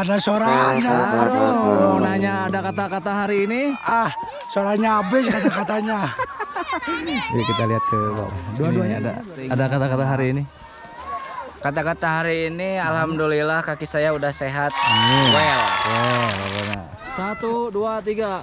Ada suaranya. Aduh, mau nanya ada kata-kata hari ini? Ah, suaranya habis kata-katanya. Yuk kita lihat ke bawah. Dua-duanya ada kata-kata hari ini. Kata-kata hari ini, alhamdulillah kaki saya udah sehat. Amin. Well. Well, pokoknya. 1, 2, 3.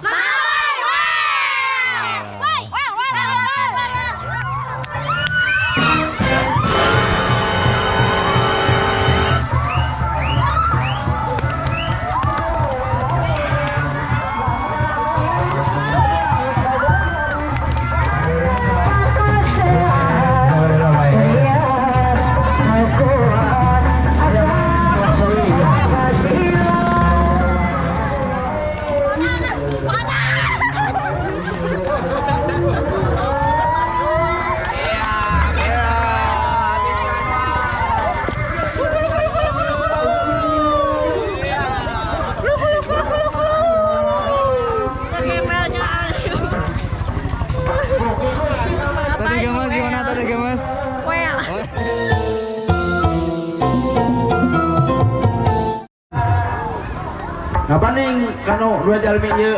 Tadi gemas gimana tadi gemas? Well. Ngapaning kanu dua jalmi ieu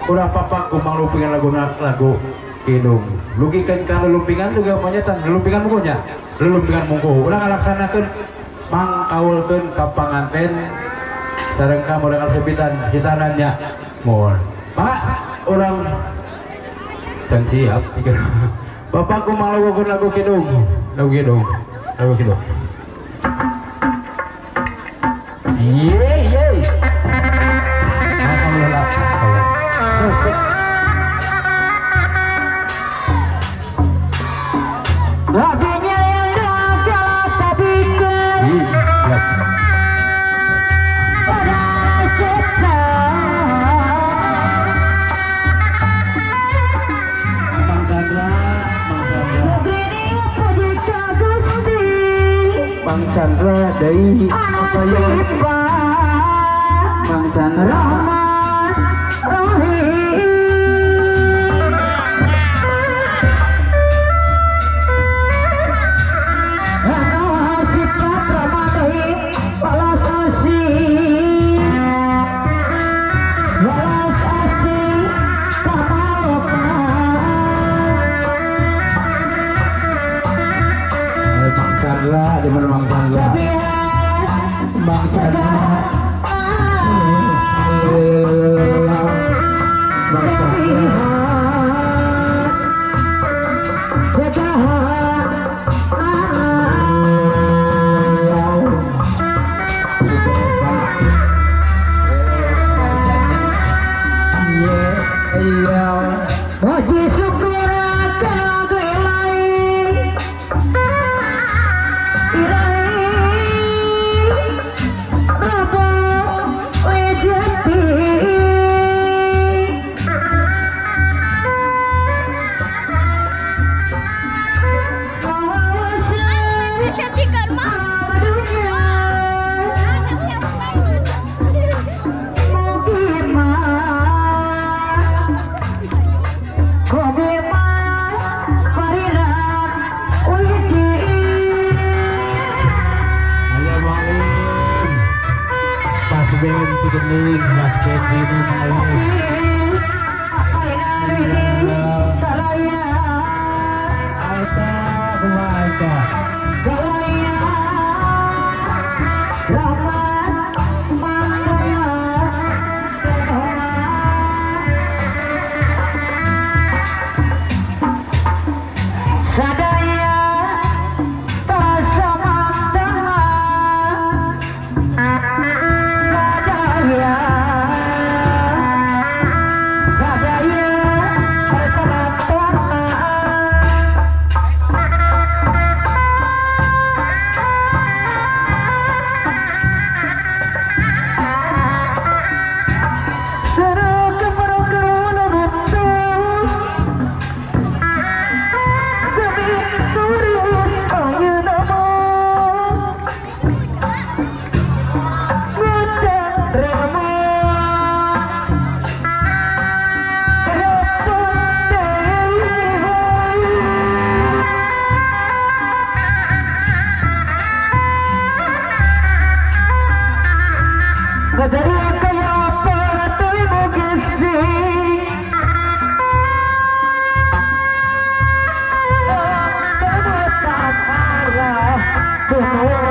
urang papak kumbang lupingan lagu lagu kidung. Lugikeun ka lulumpingan juga monyetan, lulumpingan mungkunya. Lulumpingan mungku. Urang ngalaksanakeun mangkaulkeun ka panganten sareng ka modal sepitan hitanannya. Mohon. Pak, urang dan siap. Bapak kumaha lagu lagu kidung. Lagu kidung. Lagu kidung. Yeay, yeay. Alhamdulillah. Sukses. Lagunya yang gagal tapi Iya. pada setan. Mang Chandra, Mang Chandra. Segini puji ka Gusti. Mang Chandra dari apa ya? Sifat Mang Chandra. Rahman Rahim. Anu sifat Rahman Rahim balas asih. Balas asih kamalokna. Mang Chandra, di mana Mang Chandra? Mang Chandra. Mang Chandra. Iya, iya. Puji syukur akan lagu ilahi Ilahi Rabu Wijati. Ayo Bang Lim. Mas Ben Tigenin, Mas Ben ini Bang Lim. Aita, kumaha Aita? Sadaya terasa mandala. Sadaya Bye.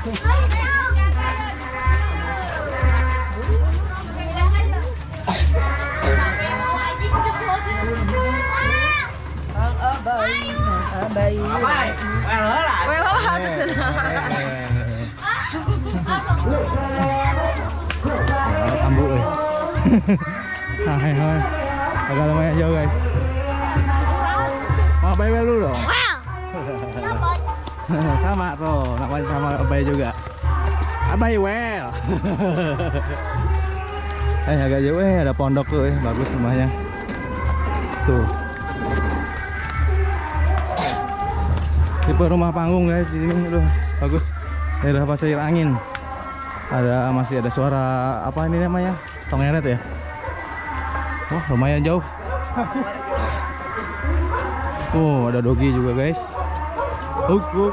Ambu euy. Hai hai. Agak lumayan jauh guys. Mau Abai well dulu dong. Sama tuh, namanya sama Abai juga. Abai well. Agak jauh ada pondok tuh, bagus rumahnya. Tuh. Tipe rumah panggung guys di sini, aduh, bagus. Daerah Pasir Angin. Ada masih ada suara apa ini namanya? Tongeret ya. Wah, lumayan jauh. Oh, ada dogi juga guys. Huk.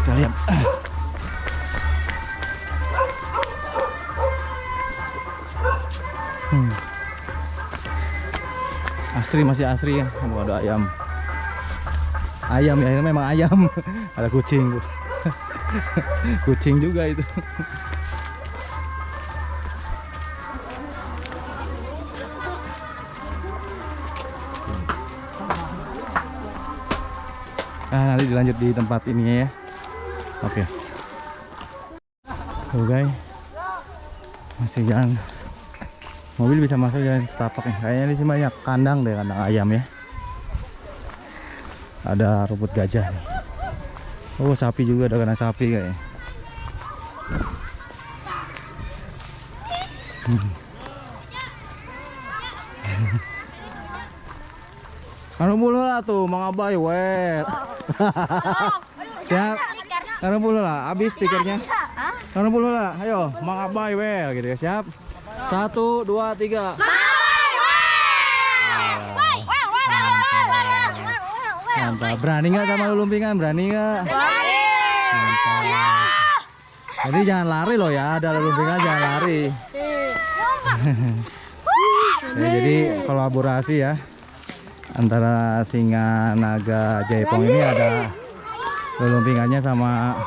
Kita lihat. Asri, masih asri ya. Oh, ada ayam. Ayam ya, ini memang ayam. Ada kucing. Kucing juga itu. Nah, nanti dilanjut di tempat ininya ya. Oke. Tuh guys. Masih jalan. Mobil bisa masuk jalan setapak nih. Kayaknya di sini banyak kandang deh, kandang ayam ya. Ada rumput gajah nih. Oh, sapi juga, ada kandang sapi kayaknya. Ngarumpul lah tuh, Mang Abai, well. Siap. Ngarumpul lah, habis stikernya. Ngarumpul lah, ayo, Mang Abai, well, gitu ya. Siap. 1, 2, 3. Mang Abai, well. Mantap. Berani nggak sama lulumpingan? Berani nggak? Berani. Mantap. Jadi jangan lari loh ya, ada lulumpingan jangan lari. Ya, jadi kolaborasi ya antara singa naga Jaipong ini ada lulumpingannya sama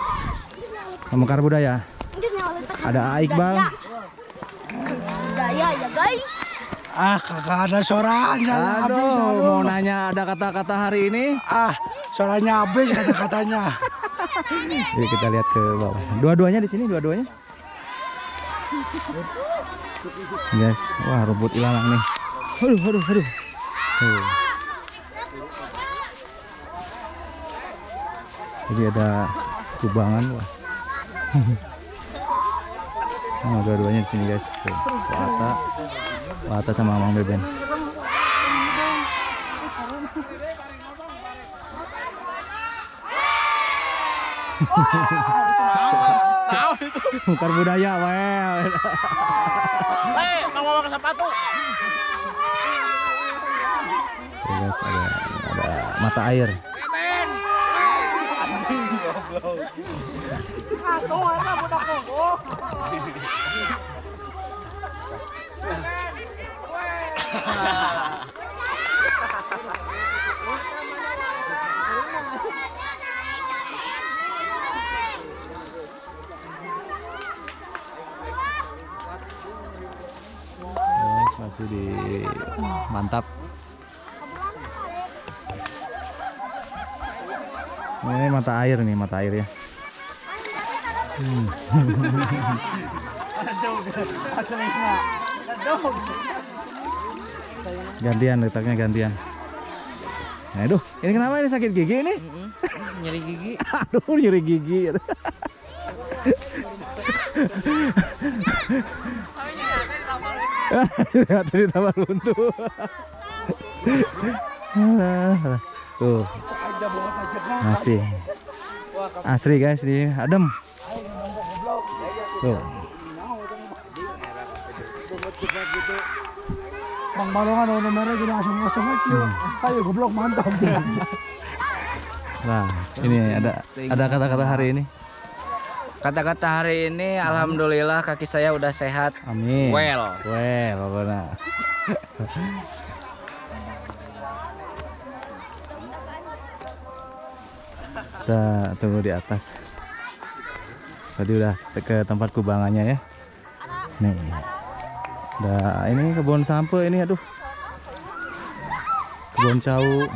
Mekar Budaya. Ada Iqbal. Budaya ya guys. Ah, kagak ada suaranya. Aduh, habis, aduh. Mau nanya ada kata-kata hari ini? Ah, suaranya habis kata-katanya. Yuk kita lihat ke bawah. Dua-duanya di sini, dua-duanya. Guys, wah rumput ilalang nih. Aduh, aduh, aduh. Tuh. Jadi ada kubangan, wah. Oh, dua-duanya di sini guys. Tuh, Wata, Wata sama Mang Beben. Mekar Budaya, well. Mau bawa ke sepatu. Tuh, guys, ada mata air. Guys, masih di mantap. Ini mata air nih, mata air ya. Gantian letaknya, gantian. Nah, aduh, ini kenapa ini sakit gigi ini? Nyeri gigi. Aduh, nyeri gigi. Tadi tambah runtuh. Tuh. Masih asri guys, di adem. Tuh. Bang Balongan nomornya jadi asam-asam aja. Ayo goblok mantap. Nah, ini ada kata-kata hari ini. Kata-kata hari ini, alhamdulillah kaki saya udah sehat. Amin. Well. Well, pokoknya. Kita tunggu di atas. Tadi udah ke tempat kubangannya ya. Nih. Nah, ini kebun sampe ini, aduh. Kebun cau.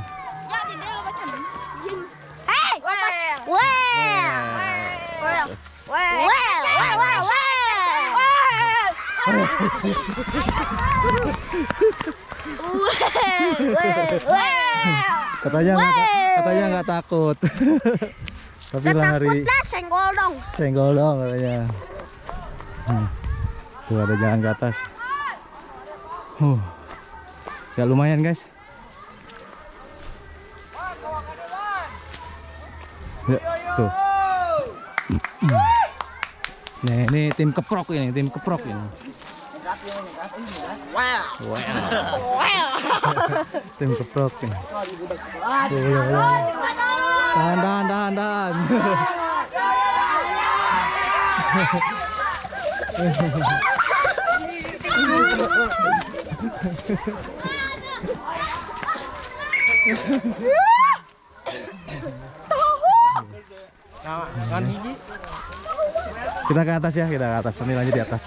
Katanya nggak takut. Tapi lari. Takut lah, senggol dong. Senggol dong katanya. Tuh ada jalan ke atas. Ya lumayan guys. Ya, tuh. Nih, ini tim keprok ini, tim keprok ini. Wow. Tim keprok ini. Tahan, tahan, tahan, tahan. Kita ke atas ya, kita ke atas. Nanti lanjut di atas.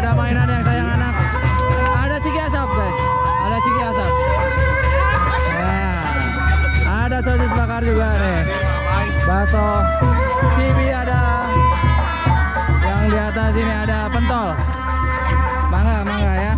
Ada mainan yang sayang anak. Ada ciki asap guys. Ada ciki asap. Nah, ada sosis bakar juga nih. Bakso cibi ada. Yang di atas ini ada pentol. Mangga, mangga ya.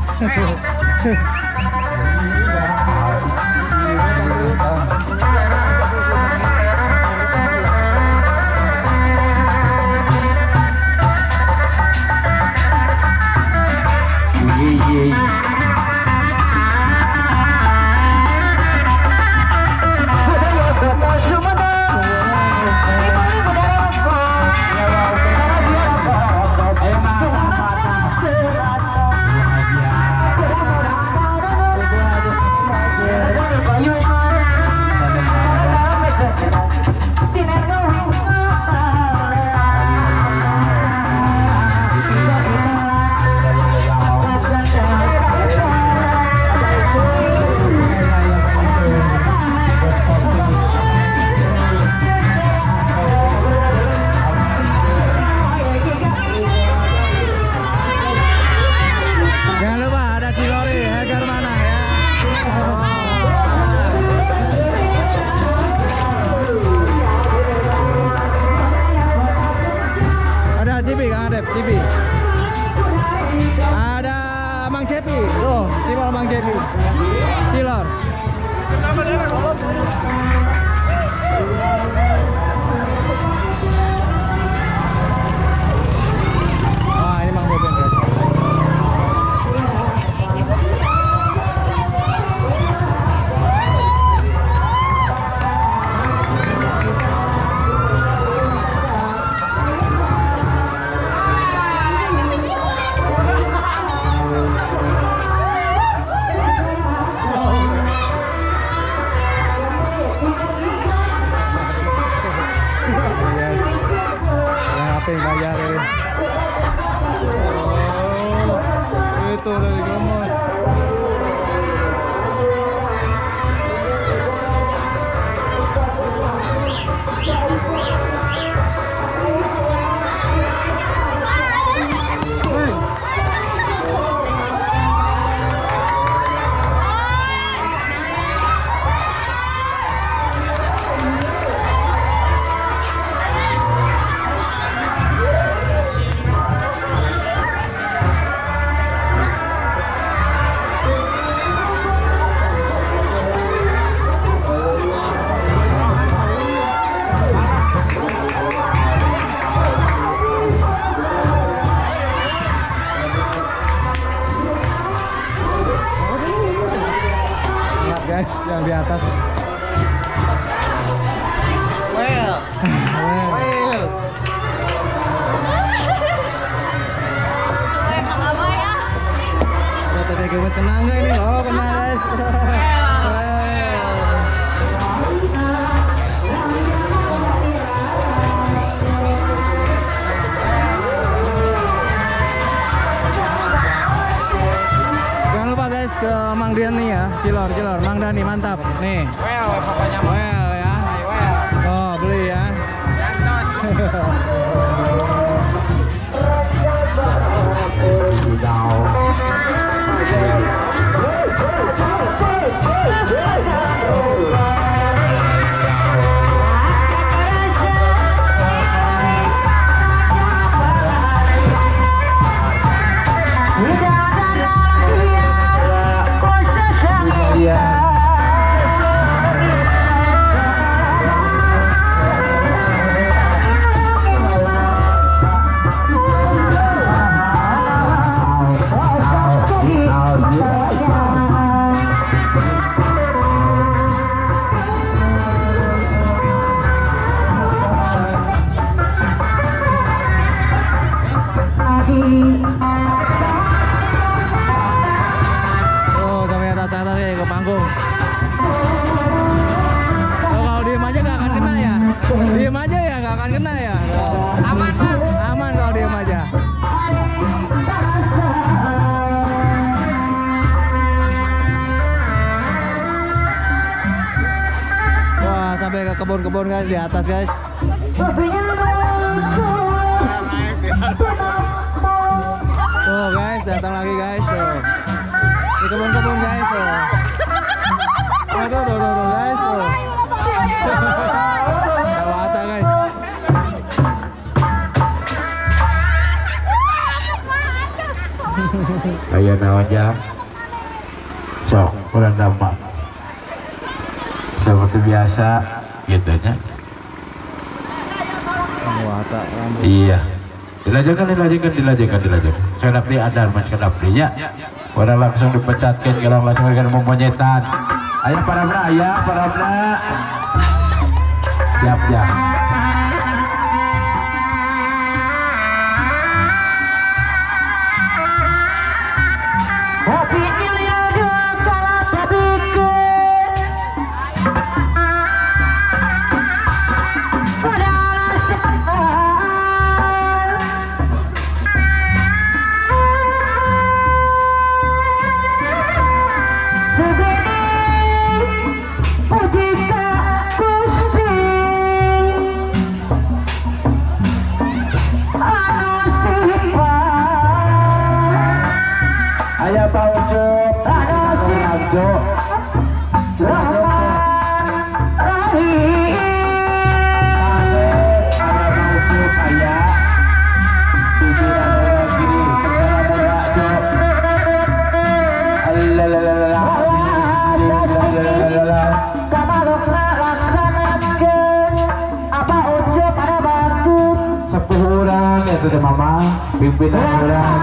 nih, mantap. Nih. Well, pokoknya. Well ya. Well. Oh, beli ya. Gantos. Oh, sampai atas-atas ya ke panggung. Oh, kalau diem aja nggak akan kena ya. Diem aja ya nggak akan kena ya. Aman, Bang. Aman kalau diem aja. Wah, sampai ke kebun-kebun guys di atas guys. Tuh guys, datang lagi guys tuh. Di kebun-kebun guys tuh. Aduh, aduh, aduh, aduh guys tuh. Kawata guys. Ayo naon jam. Sok, kurang dampak. Seperti biasa gitu nya. Kawata rambut. Iya. Dilanjutkan, dilanjutkan, dilanjutkan, dilanjutkan. Sekedap di adar, mas sekedap di nya. Orang langsung dipecatkan, kalau langsung dengan memonyetan. Ayo para bra, ya para bra. Siap ya. Ayo Pak Ucup, Ucup, sepuh orang itu teh mama pimpinan orang.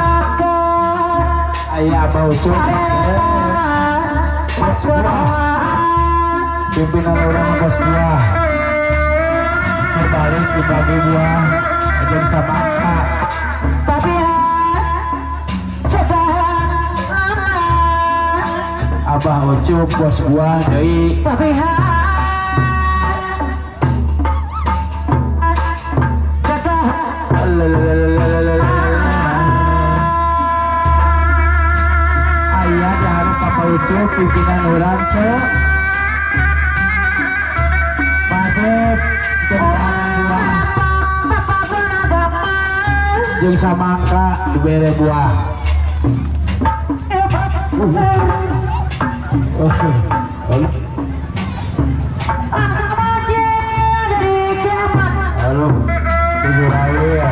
Ayah Abah Ucup, pimpinan orang bos buah, berbalik dibagi buah, aja bisa makan. Abah Ucup bos buah deui. Ayah diharap Papa Ucup pimpinan orang cok. Pasep jeung samangka dibere buah. Halo, tujuh raya.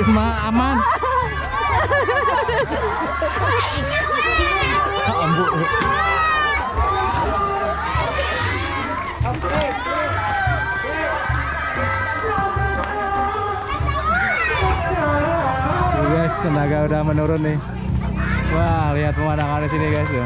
Mah aman. Guys, tenaga udah menurun nih. Wah, lihat pemandangan di sini guys ya.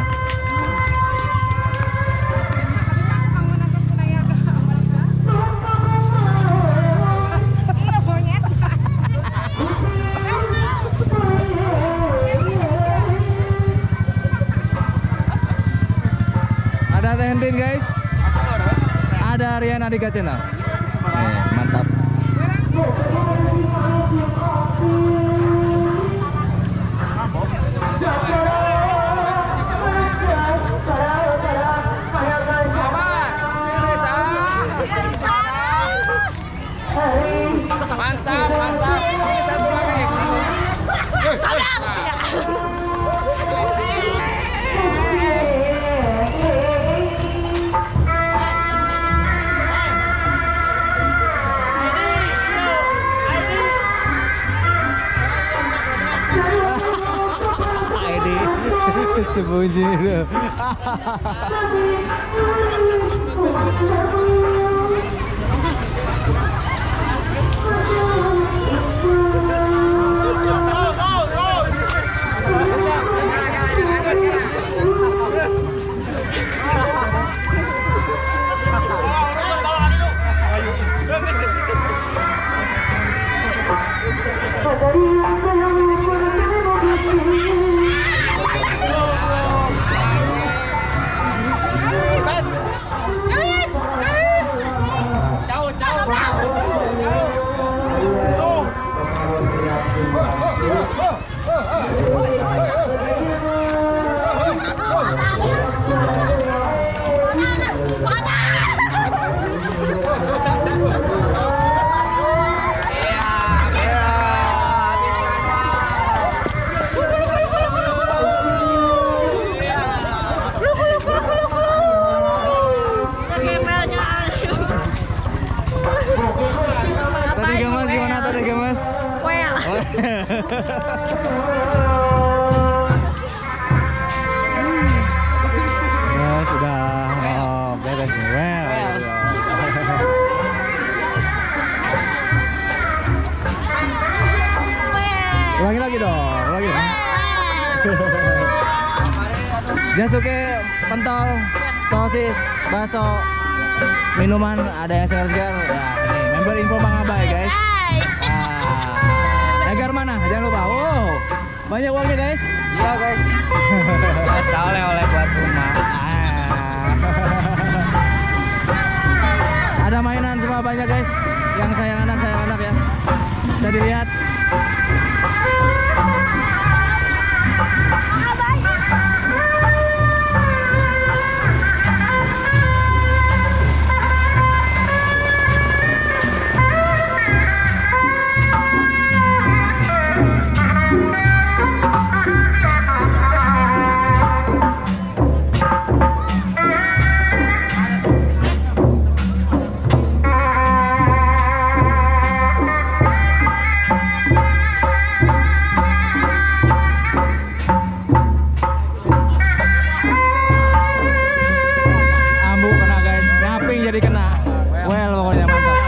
Ada Teh guys. Ada Rian Adika Channel. Nih, mantap. Mantap, mantap. Satu lagi. Sembunyi itu. Ya sudah, oh, beres nih. Well. Ulangi lagi dong, ulangi. Jasuke pentol, sosis, bakso, minuman ada yang segar-segar. Ya, ini member info Mang Abai guys. Agar mana? Jangan lupa. Wow, banyak uangnya guys. Iya guys. Biasa oleh-oleh buat rumah. Ada mainan semua banyak guys. Yang sayang anak ya. Bisa dilihat. Jadi kena. Well, pokoknya mantap.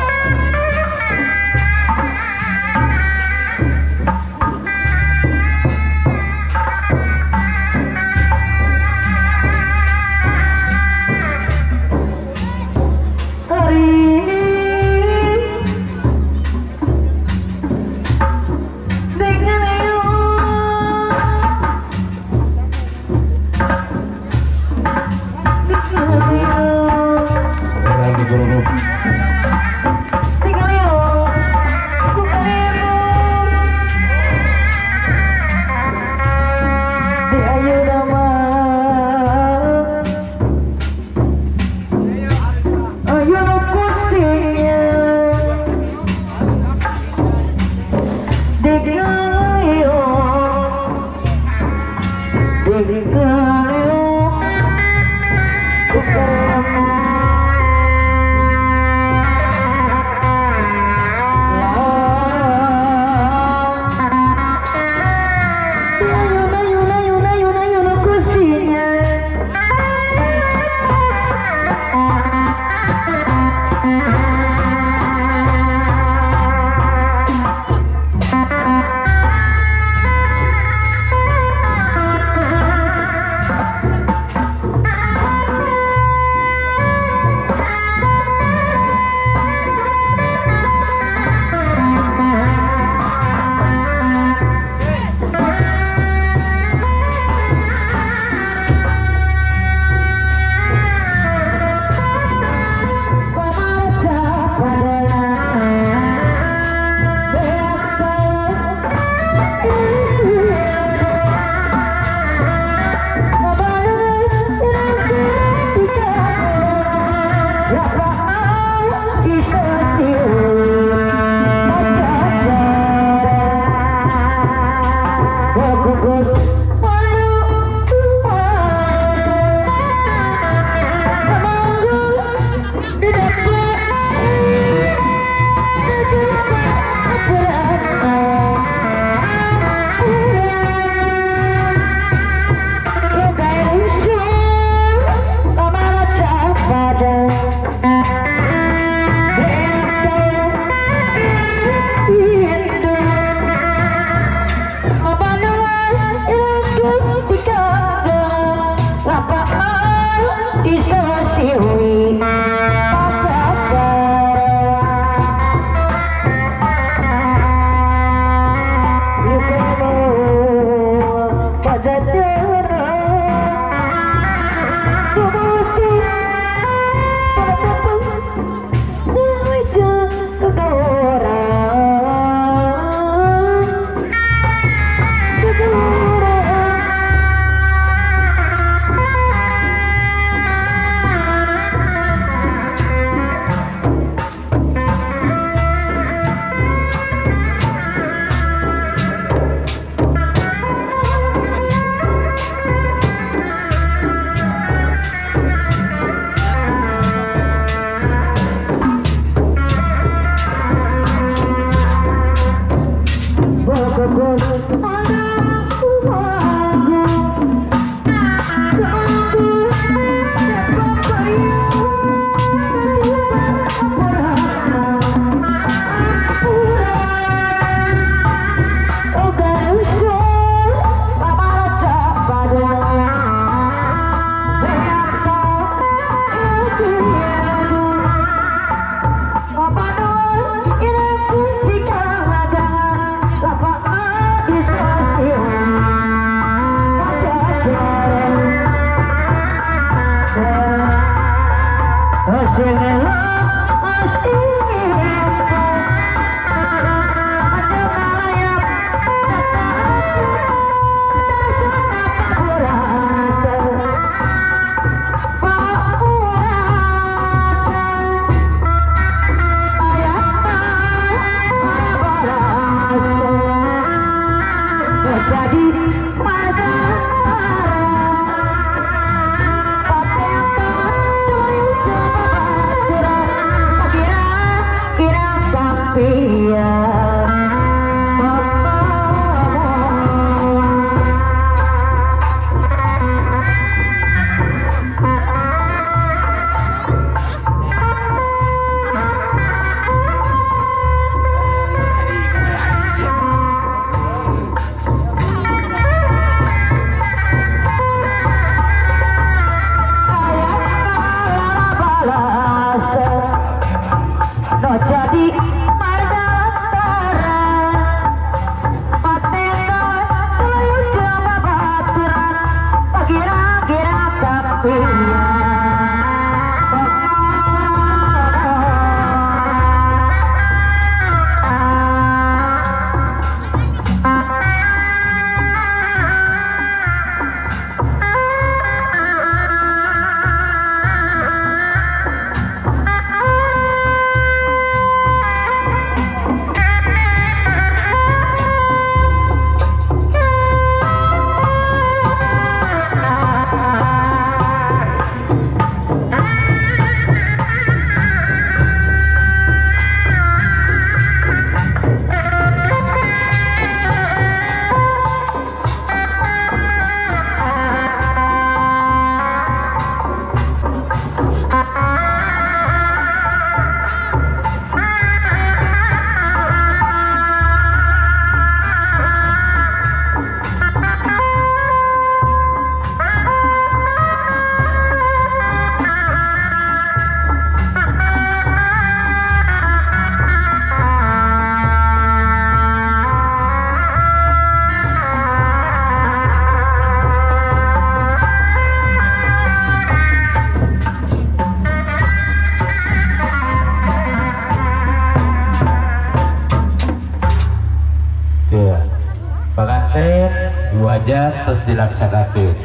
Wajah terus dilaksanakan.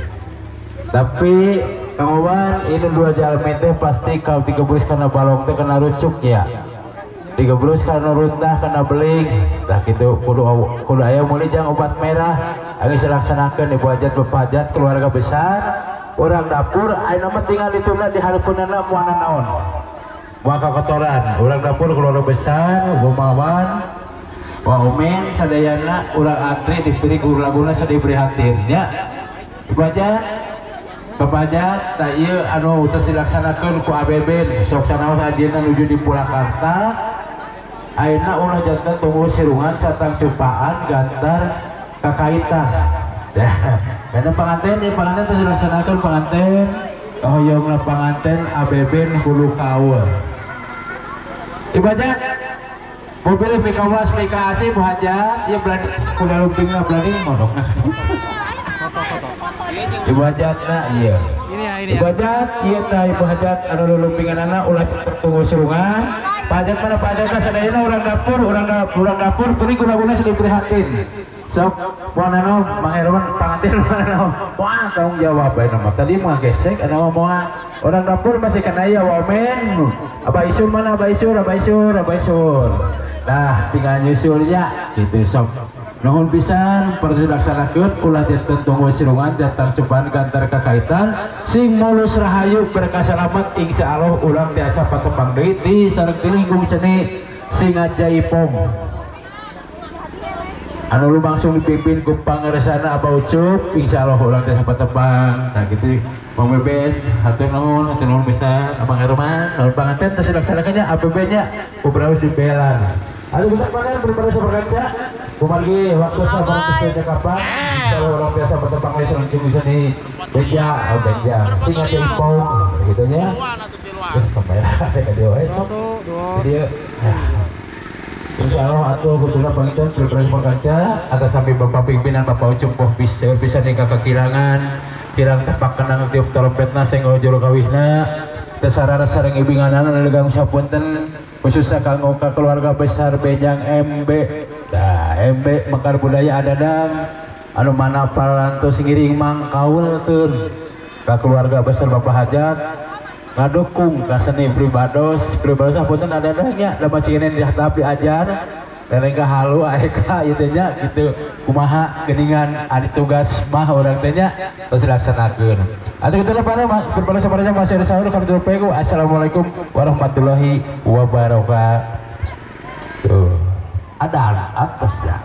Tapi Kang Owan ini dua jalmi teh pasti kalau 13 karena balong teh kena rucuk ya, 13 karena runtah kena beling. Nah gitu kudu aya meuli jang obat merah angis dilaksanakan ibu hajat bapak hajat keluarga besar orang dapur ayeuna mah tinggal ditunda di hareupeunana moal naon moal kakotoran orang dapur keluarga besar bumawan Wah Umin sadayana urang antri dipilih guru laguna sadaya prihatin ya. Ibu hajat, bapak hajat, tah ieu anu tos dilaksanakeun ku ABB sok sanaos anjeunna nuju di Purwakarta. Ayeuna ulah janten tunggu sirungan catang cupaan gantar kakaita. Karena pengantin ya pengantin tos dilaksanakeun pengantin. Hoyong panganten ABB hulu kaul. Ibu hajat mobil pikawas pika asih Bu hajat ieu belani kuda lumpingna belani modokna. Ibu hajatna ieu. Ibu hajat ieu tah ibu hajat anu lulumpinganana ulah tunggu surungan. Pak hajat mana Pak hajatna sadayana urang dapur, urang dapur teuing guna-guna sedih prihatin. Sok moal naon Mang Herman panganten moal naon. Moal tanggung jawab bae mah. Tadi mah gesek anu moal. Orang dapur masih kena ya wamen. Abah Isur mana Abah Isur, Abah Isur, Abah Isur. Nah, tinggal nyusul ya gitu sok. Nuhun pisan perlu dilaksanakeun ulah janten tunggu sirungan jantan cuman gantar kakaitan sing mulus rahayu berkah salamet insyaallah urang tiasa patepang deui di sareng lingkung seni Singajaipong. Anu langsung dipimpin ku pangersana Abah Ucup insyaallah urang tiasa patepang. Nah gitu Bang Beben hatur nuhun pisan Abang Herman nuhun panganten tos dilaksanakeun nya ABB nya beberapa dibelan. Aduh kita mana berbeda seperkaca kumargi waktu sabar sepeda kapan kalau orang biasa bertepang di selanjutnya bisa nih beja oh beja Singajaipong gitu nya sampai ada dia jadi insya Allah atau khususnya pangitan berbeda seperkaca atas sampai bapak pimpinan bapak Ucup poh bisa bisa nih kakak kirangan kirang tepak kenang tiup trompetna senggo jero kawihna tesarara sareng ibinganana legang sapunten khususnya kanggo ka keluarga besar Benjang MB. Nah, MB Mekar Budaya Adadang anu mana parantos ngiring mangkaulkeun ka keluarga besar Bapak Hajat ngadukung ka seni pribados pribados apunten adadang nya da masih kene dihatap diajar leleng ka halu aeka ieu teh nya kitu kumaha geuningan ari tugas mah urang teh nya terus dilaksanakeun. Atuh kitu lah para saparanya masih ada sahur kami tutup. Assalamualaikum warahmatullahi wabarakatuh. Ada atas ya.